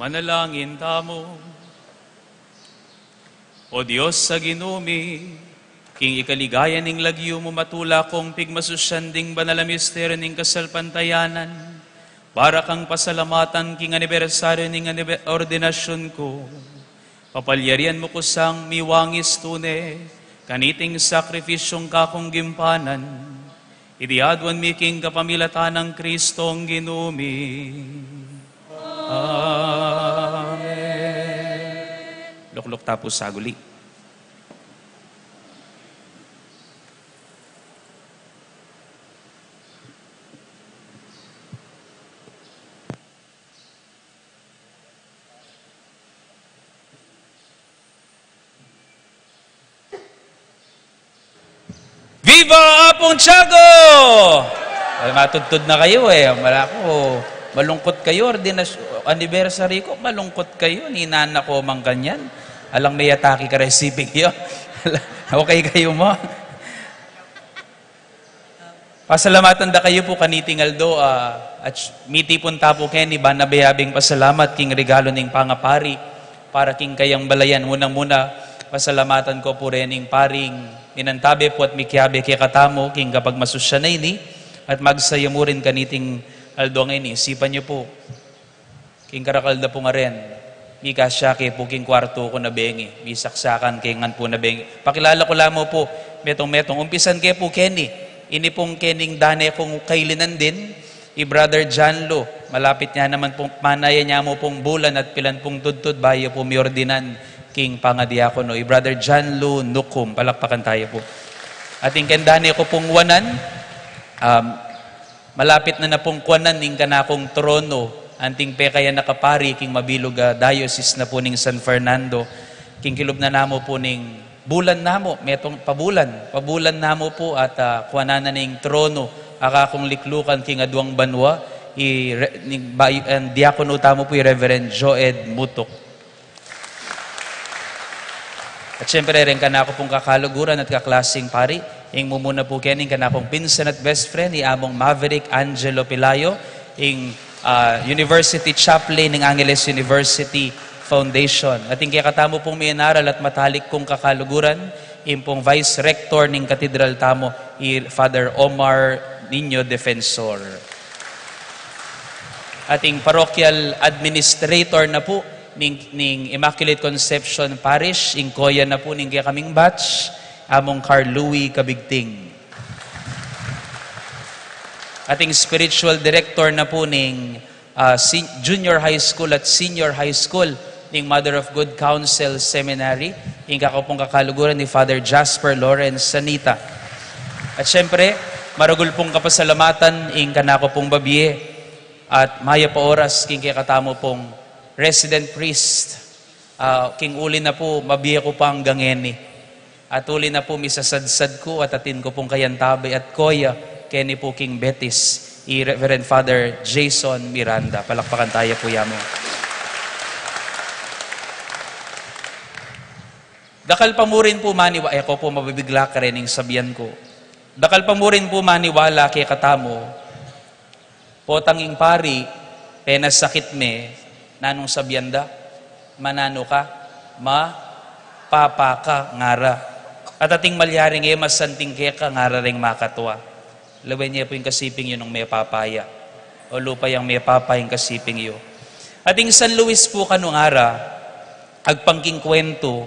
Manalangin tamu. O Dios a Ginu mi, king ikaligaya ning lagyu mu, matula kung pigmasusyan ding banal a misteryu ning kasalpantayanan, para kang pasalamatan king anibersaryu ning anibe-, ordinasyun ku. Papalyarian mu ku sang miwangis tune kaniting sakripisyung kakung gimpanan, iti aduan mi king kapamilatan nang Kristong Ginu mi. Amen. Lukluk ta pu saguli. Viva Apung Tiago! Ay, matudtud na kayu e. Mala ku, malungkut kayu, ordinas-, anniversary ku, malungkut kayu, ninana ku mang kanyan. Alang me atake kareng siping yu. Okay kayu mu? Pasalamatan da kayu pu kaniting aldo, ah, at s-, mitipun ta pu keni ban abe-abeng pasalamat king regalu ning pangapari para king kayang balayan. Munang-muna, pasalamatan ku pu rening paring minantabe pu at mikiabe kekatamu king kapagmasusyan a ini, at magsaya mu rin kaniting aldo a ini. Isipan yu pu, king karakal da pung aren, mikasya ke pu king kuartu ku na bengi, misaksakan ke ngan pu na bengi. Pakilala ku la mu pu, metung-metung, umpisan ke pu keni, ini pung kening dane kung kailinan din, i Brother John Lu, malapit ne naman pung, manaya ne mu pung bulan at pilan pung tudtud bayu pu miordinan king pangadiakono, i Brother John Lu Nukum, palakpakan tayu pu. At ing keng dane ku pung wanan, um, malapit na na pung kuanan ing kanakung trono, anting pekayanak a pari king mabilug a diocese na pu ning San Fernando, king kilub na namu pu ning bulan namu, metung pabulan, pabulan namu pu at, ah, kuanan na ning trono a kakung liklukan king aduang banua, i re-, ning bay-, ang diakono tamu pu i Reverend Joed Mutuk. At siyempre, reng kanaku pung kakaluguran at kaklasing pari, ing mumuna pu keni ing kanakung pinsan at best friend, i Among Maverick Angelo Pelayo, ing, ah, University Chaplain ning Angeles University Foundation. At ing kekatamu pung miinaral at matalik kung kakaluguran, ing pung Vice Rector ning Katedral tamu, i Father Omar Niño Defensor. At ing parochial administrator na pu ning, ning Immaculate Conception Parish, ing koya na pu ning kekaming batch, Among Carl Louis Cabigting. At ing spiritual director na pu ning, ah, si-, junior high school at senior high school ning Mother of Good Counsel Seminary, ing kakaupung kakaluguran ni Father Jasper Lawrence Sanita. At siyempre, maragul pung kapasalamatan ing kanaku pung babie at mayap a oras king kekatamu pung resident priest, ah, king uli na pu, mabie ku pa anggang ngeni. At uli na pu, misasadsad ku at atin ku pung kayantabe at koya keni pu king Betis, i Reverend Father Jason Miranda. Palakpakan taya pu ya mu. Dakal pa mu rin pu maniwa-, e ku pu mabibigla kareng sabyan ku. Dakal pa mu rin pu maniwala kekatamu, potang ing pari, penasakit me, nanung sabyan da? Mananu ka? Ma, papa ka, ngara. At ating malyaring e masanting keka, ngara reng makatua. Lawen ye pu ing kasiping yu nung mepapa ya. O lupa yang mepapa ing kasiping yu. At ing San Luis pu kanu ngara, agpang king kwentu,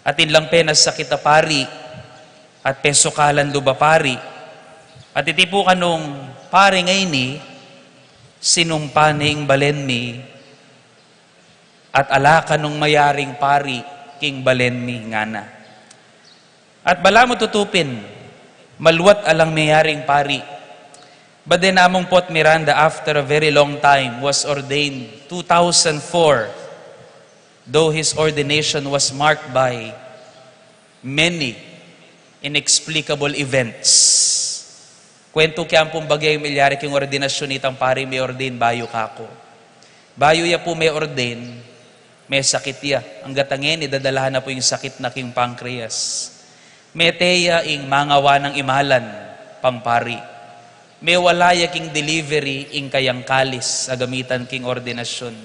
atin lang penasakit a pari, at pesukalan lub a pari. At iti pu kanung pari ngeni, sinumpa ne ing balen mi, at ala kanung mayaring pari king balen mi, ngana. At balamu tutu pin, maluat alang mayaring pari. But then Among Pot Miranda, after a very long time, was ordained two thousand four, though his ordination was marked by many inexplicable events. Kwentu ke ampong bage ing milyari king ordinasyun nitang pari, me-ordain bayu kaku. Bayu ya pu me-ordain, mesakit ya. Angga ngeni, dadalahan na pu ing sakit na king pancreas. Mete ya ing mangawa nang imalan pang pari. Mewala ya king delivery ing kayang kalis a gamitan king ordinasyun.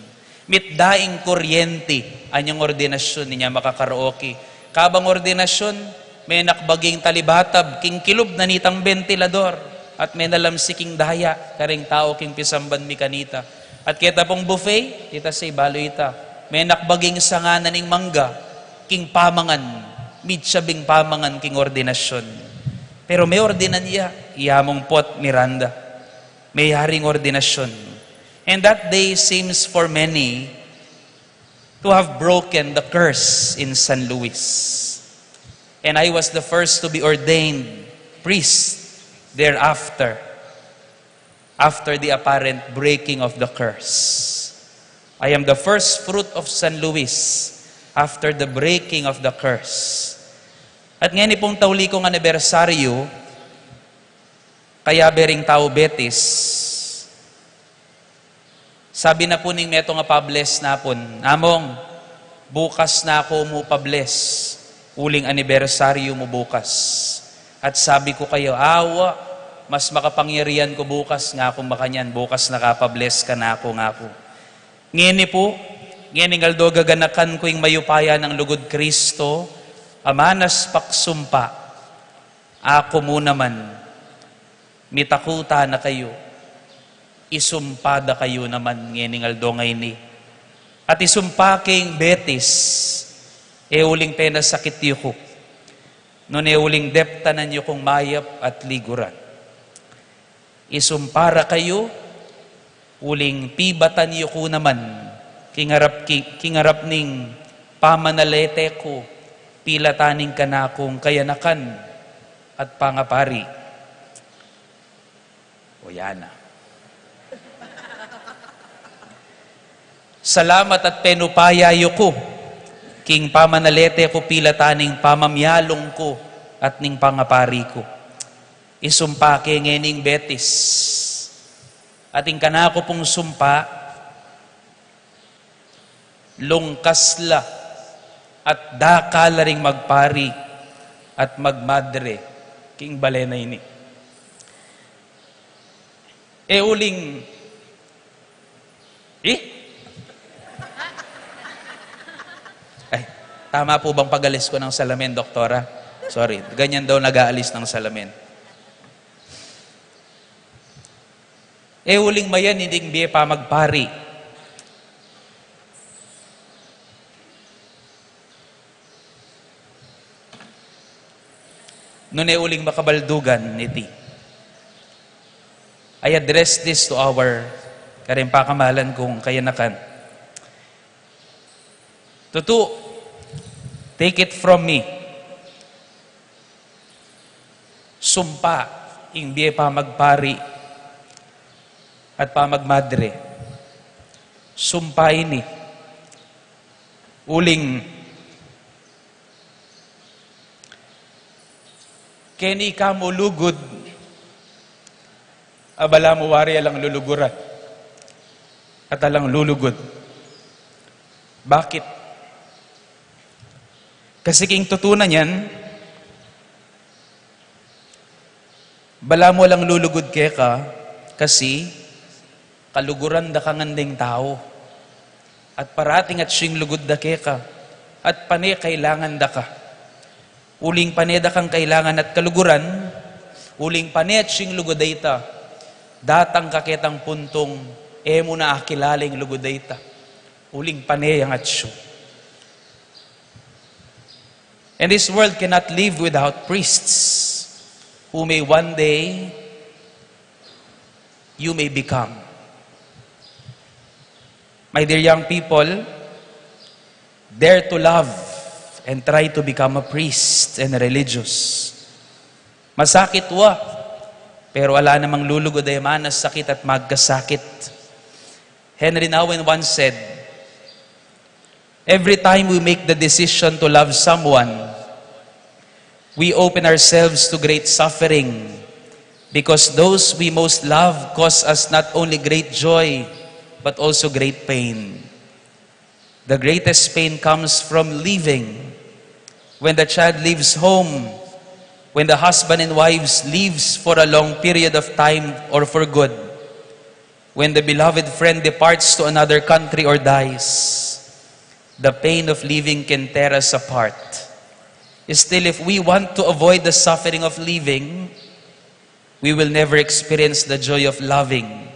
Mitda ing kuryente anyang ordinasyun inya makakaraoke. Kabang ordinasyun, menakbag ing talibatab king kilub na nitang bentilador at menalamsik ing daya karing tau king pisamban mi kanita. At keta pung buffet, ita sa ibalu ita, menakbag ing sanga na ning mangga king pamangan, mitsa bing pamangan king ordinasyun. Pero meordinan ya, iya mung Pot Miranda. Meyaring ordinasyun. And that day seems for many to have broken the curse in San Luis. And I was the first to be ordained priest thereafter, after the apparent breaking of the curse. I am the first fruit of San Luis after the breaking of the curse. At ngeni pung tauli kung anibersaryu, kaya bering tau Betis, sabi na pu ning metung a pables na pun, "Among, bukas na ku mu pables, uling anibersaryu mu bukas." At sabi ku kaya, "Awa, mas makapangyarian ku bukas," ngaku makanyan, "bukas na ka pables kanaku," ngaku. Ngeni pu, ngening aldo gaganakan ku ing mayupaya nang lugud Kristo, a manas paksumpa. Aku mu naman, mitakutan na kayu, isumpa da kayu naman ngening aldo ngeni. At isumpa king Betis, e uling penasakit yu ku, nune uling deptanan yu kung mayap at liguran. Isumpa ra kayu, uling pibatan yu ku naman, king arap ki-, king arap ning pamanalete ku, pilatan ning kanakung kayanakan at pangapari. O yana. Salamat at penupaya yu ku, king pamanalete ku pilatan ning pamamyalung ku at ning pangapari ku. Isumpa ke ngening Betis. At ing kanaku pung sumpa, lungkas la at dakal la ring magpari at magmadre king bale na ini. E uling, eh? Ay, tama po bang pag-alis ko ng salamin, Doktora? Sorry, ganyan daw nag-aalis ng salamin. E uling mayan ining bie pamagpari. Nune uling makabaldugan niti. I address this to our, karing pakamalan kung kayanakan. Tutu, take it from me. Sumpa ing bie pamagpari at pamagmadre. Sumpa ini. Uling keni ka mu lugud, a balamu wari alang luluguran at alang lulugud. Bakit? Kasi king tutu na niyan, balamu alang lulugud keka, kasi kaluguran da ka ngan deng tau. At parating atsu ing lugud da keka, at pane kailangan da ka. Uling pane da kang kailangan at kaluguran, uling pane atsu ing lugud a ita, datang ka ketang puntung e mu na akilala ing lugud a ita. Uling pane yang atsu. And this world cannot live without priests who may one day you may become. My dear young people, dare to love and try to become a priest and a religious. Masakit wa, pero ala namang lulugud a e manasakit at magkasakit. Henri Nouwen once said, "Every time we make the decision to love someone, we open ourselves to great suffering, because those we most love cause us not only great joy, but also great pain. The greatest pain comes from leaving. When the child leaves home, when the husband and wives leaves for a long period of time or for good, When the beloved friend departs to another country or dies, the pain of leaving can tear us apart. Still, if we want to avoid the suffering of leaving, we will never experience the joy of loving.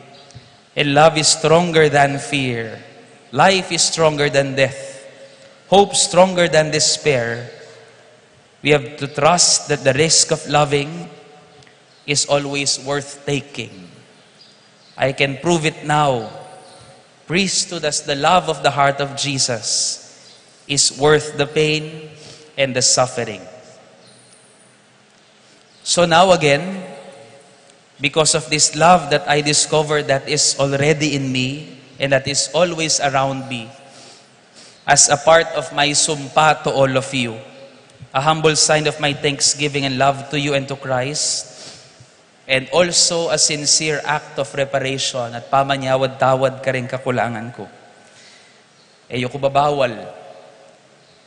And love is stronger than fear. Life is stronger than death. Hope stronger than despair. We have to trust that the risk of loving is always worth taking. I can prove it now. Priesthood as the love of the heart of Jesus is worth the pain and the suffering. So now again, because of this love that I discover that is already in me and that is always around me, as a part of my sumpa to all of you, a humble sign of my thanksgiving and love to you and to Christ, and also a sincere act of reparation at pamanyawad-tawad karing kakulangan ku. E yu ku babawal.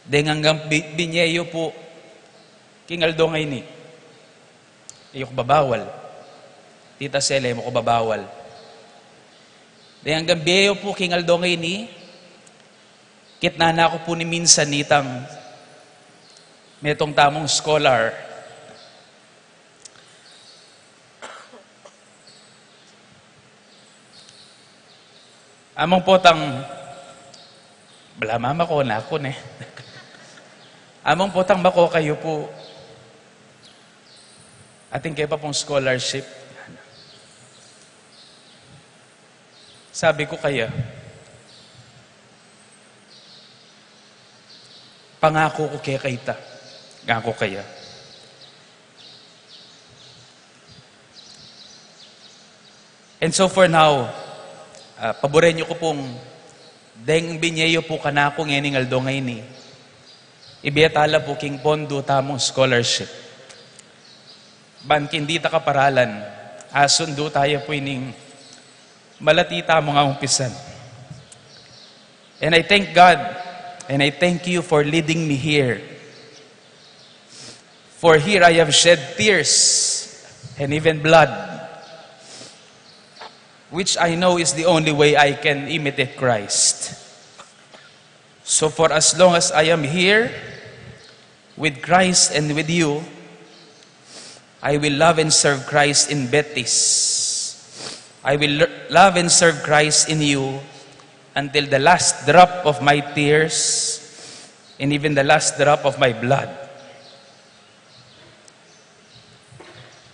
Deng anggang bi-, binye yu pu king aldo ngeni. E yu ku babawal. Tita Sel, e mu ku babawal. Deng anggang binye yu pu king aldo ngeni, kitnan na ku pu ni minsan itang metung tamung scholar. Amang potang, bala mama ko na ku ne. Amang potang mako kayu pu. Atin ke pa pung scholarship. Sabi ku kaya, pangaku ku keka ita. Ngaku kaya. And so for now, ah, paburen yu ku pung deng binye yu pu kanaku ngening aldo ngeni, ibie ta la pu king pondu tamung scholarship. Ban king ditak a paralan, asundu taya pu ining malati tamung aumpisan. And I thank God, and I thank you for leading me here. For here I have shed tears and even blood, which I know is the only way I can imitate Christ. So for as long as I am here, with Christ and with you, I will love and serve Christ in Betis. I will lo-, love and serve Christ in you until the last drop of my tears and even the last drop of my blood.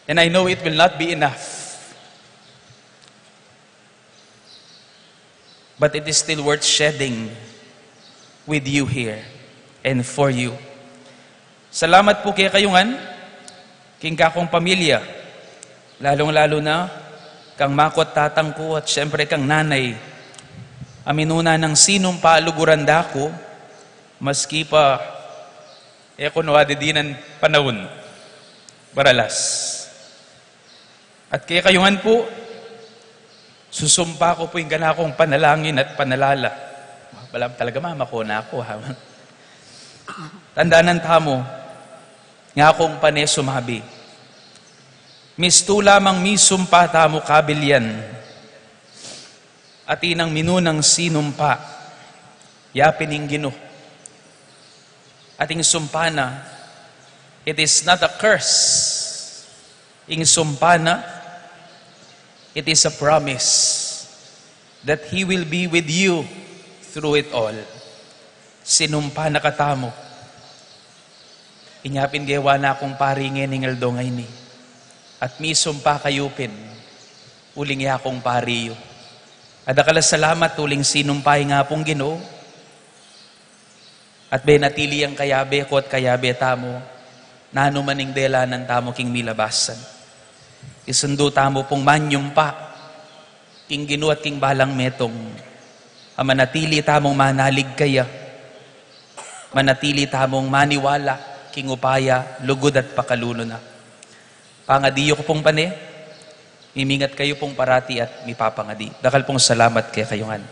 And I know it will not be enough. But it is still worth shedding with you here and for you. Salamat pu kekayu ngan, king kakung pamilya, lalung-lalu na kang maku at tatang ku at siyempre kang nanay, a minuna nang sinumpa luguran da ku, maski pa e ku no adidinan panaun, baralas. At kekayu ngan pu, susumpa ku pu ing kanakung panalangin at panalala. Bala talaga mama ko na ku, ha? Tandanan tamu, ngakung pane sumabi. Mistu lamang misumpa tamu kabilyan. Atin nang minunang sinumpa, ya pin ing Ginu. At ing sumpa na, it is not a curse. Ing sumpa na, it is a promise that He will be with you through it all. Sinumpa na katamu. Inya pin gewa na kung pari ngening aldo ngeni. At misumpa kayu pin, uling ya kung pari yu. At dakal a salamat uling sinumpa ing Apung Ginu. At benatili yang kayabe ku at kayabe tamu, nanu man ing delanan tamu king milabasan. Isundu tamu pung manyumpa king Ginu at king balang metung, a manatili tamung manalig kaya, manatili tamung maniwala king upaya, lugud at pakalulu na. Pangadi yu ku pung pane, mimingat kayu pung parati at mipapangadi. Dakal pung salamat kekayu ngan.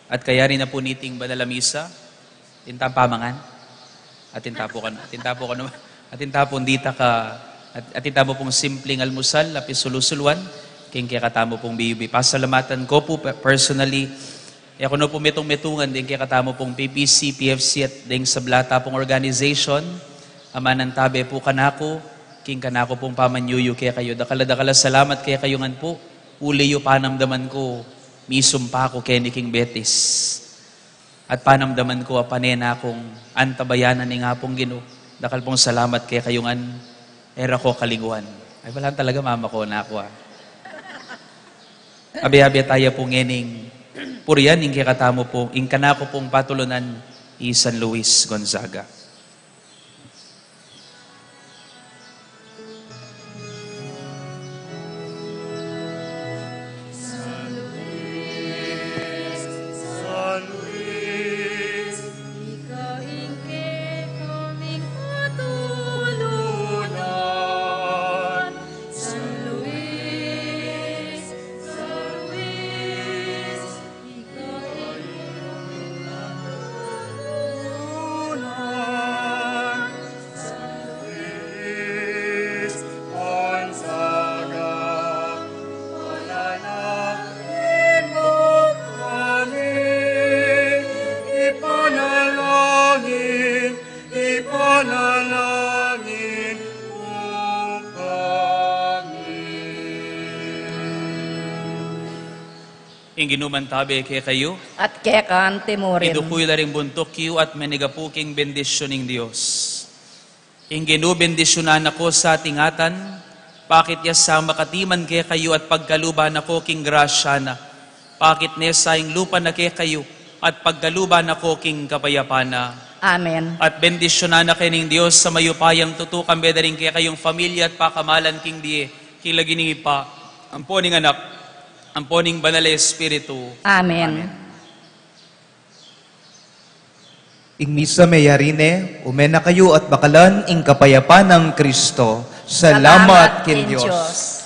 At kayari na pu niting banal a misa, atin tang pamangan, atin ta pu kan, atin ta pu kan, atin ta pu dita ka, at, atin ta pu pung simpling almusal, a pisulu-suluan, king kekatamu pung B U P. Pasalamatan ku pu pe-, personally, e ku no pu metung-metungan ding kekatamu pung P P C, P F C, at ding sabla ta pung organization, a manantabe pu kanaku, king kanaku pung pamanyuyu kekayu. Dakal a dakal a salamat kekayu ngan pu, uli yu panamdaman ku, misumpa ku keni king Betis. At panamdaman ku a pane na kung antabayanan ning Apung Ginu. Dakal pung salamat kekayu ngan, e ra ku kalinguan. Ay, balamu talaga mamakuna ku, a. Abe-abe taya pu ngening purian ing kekatamu pu, ing kanaku pung patulunan, i San Luis Gonzaga. Ing Ginu mantabe kekayu. At keka mu rin. Iduku yu la ring buntuk yu at menig kayu king bendisyun ning Dios. Ing Ginu bendisyunan na kayu sa ating atan, pakit ya sa makatiman kekayu at pagkaluban na kayu king grasya na. Pakit ne sa ing lupa na kekayu at pagkaluban na kayu king kapayapan na. Amen. At bendisyunan na kayu ning Dios a mayupayang tutu, kambe da ring kekayung pamilya at pakamalan king bie, king lagyu ning Ibpa, ampo ning Anak, ampo ning Banal a Espiritu. Amen. Amen. Ing misa meyari ne, ume na kayu at bakalan ing kapayapan nang Kristo. Salamat king Dios.